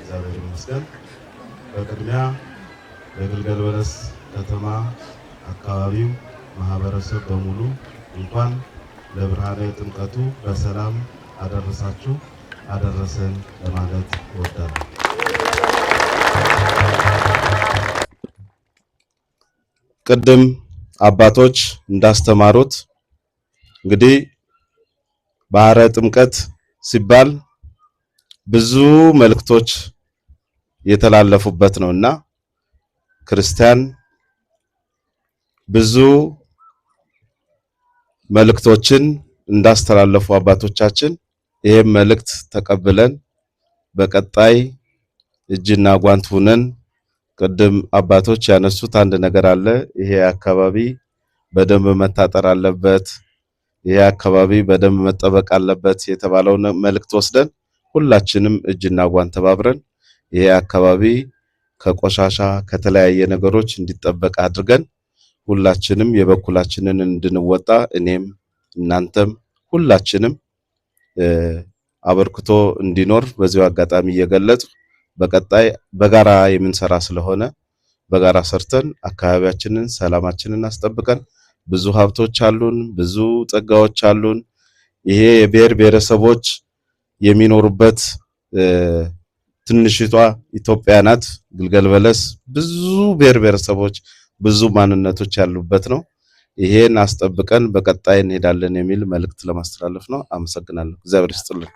እግዚአብሔር ይመስገን። በቅድሚያ ለግልገል በለስ ከተማ አካባቢው ማህበረሰብ በሙሉ እንኳን ለብርሃነ ጥምቀቱ በሰላም አደረሳችሁ አደረሰን ለማለት እወዳለሁ። ቅድም አባቶች እንዳስተማሩት እንግዲህ ባህረ ጥምቀት ሲባል ብዙ መልእክቶች የተላለፉበት ነውና ክርስቲያን ብዙ መልእክቶችን እንዳስተላለፉ አባቶቻችን ይሄም መልእክት ተቀብለን በቀጣይ እጅና ጓንት ሁነን ቅድም አባቶች ያነሱት አንድ ነገር አለ። ይሄ አካባቢ በደንብ መታጠር አለበት፣ ይሄ አካባቢ በደንብ መጠበቅ አለበት የተባለውን መልእክት ወስደን ሁላችንም እጅና ጓንት ተባብረን ይሄ አካባቢ ከቆሻሻ ከተለያየ ነገሮች እንዲጠበቅ አድርገን ሁላችንም የበኩላችንን እንድንወጣ እኔም እናንተም ሁላችንም አበርክቶ እንዲኖር በዚሁ አጋጣሚ እየገለጽኩ በቀጣይ በጋራ የምንሰራ ስለሆነ በጋራ ሰርተን አካባቢያችንን ሰላማችንን አስጠብቀን ብዙ ሀብቶች አሉን፣ ብዙ ጸጋዎች አሉን። ይሄ የብሔር ብሔረሰቦች የሚኖሩበት ትንሽቷ ኢትዮጵያ ናት። ግልገል በለስ ብዙ ብሔር ብሔረሰቦች ብዙ ማንነቶች ያሉበት ነው። ይሄን አስጠብቀን በቀጣይ እንሄዳለን የሚል መልእክት ለማስተላለፍ ነው። አመሰግናለሁ። እግዚአብሔር ይስጥልን።